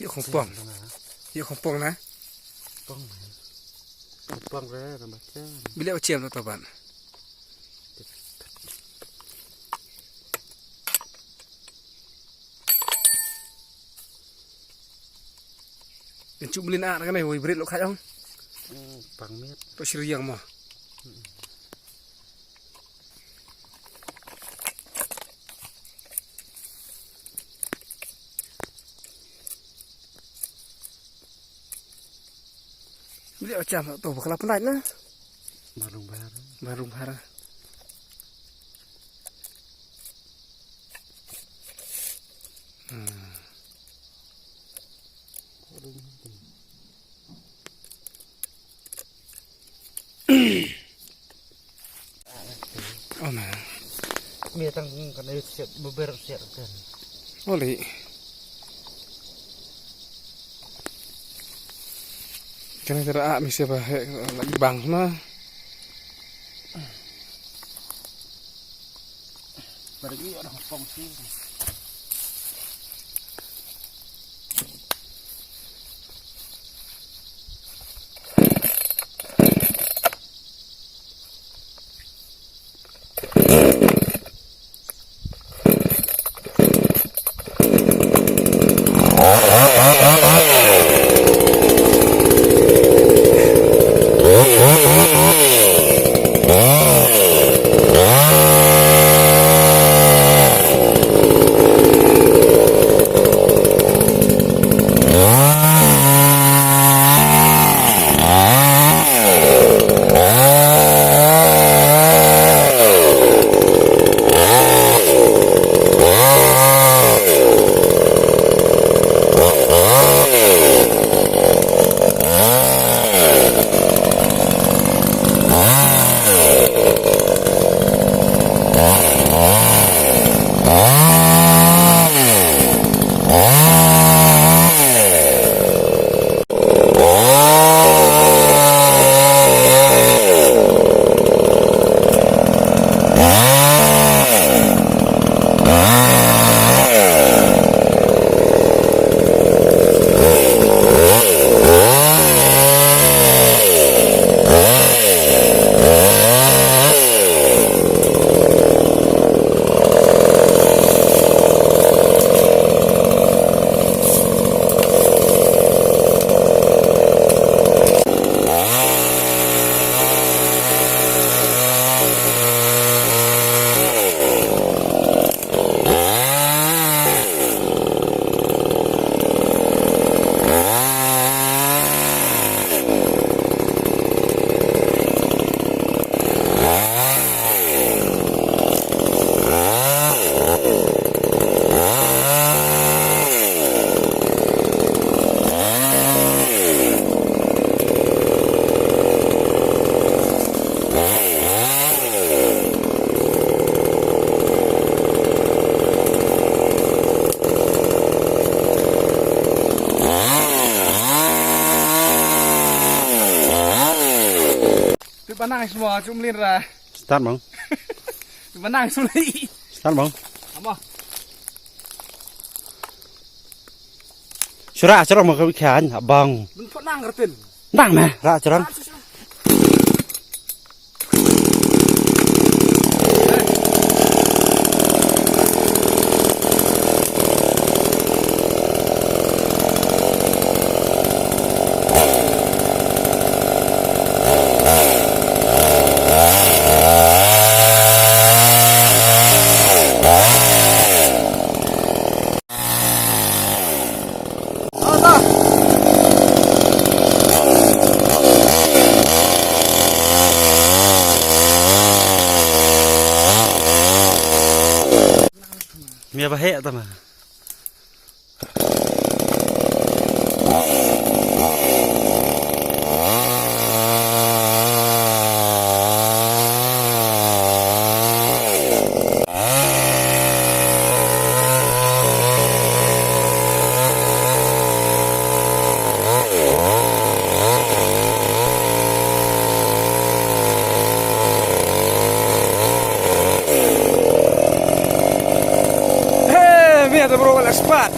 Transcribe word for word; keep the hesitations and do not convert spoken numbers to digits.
Ïa khong pong. Ïa khong pong na. Pong. Pong re na ba cha. Bi leh ba chem na to ban. Ïa chu mlin a na kane wei brit lo kha ong. Pang miet. To shir yang mo. Bili acham to bakla pnai na. Barung bar. Barung bar. Hmm. Oh na. Mi tang kan ayut siap beber siap kan. Oli. Kan kira a mi siapa he lagi bang na. Pergi orang kongsi. Pi banang semua cum lin ra. Start mong. Pi banang semua. Start mong. Apa? Sura sura mo ka khan abang. Mun pho nang kertin. Nang meh ra sura. Mia ba heh tama. Hey, mira, te bro, la spat.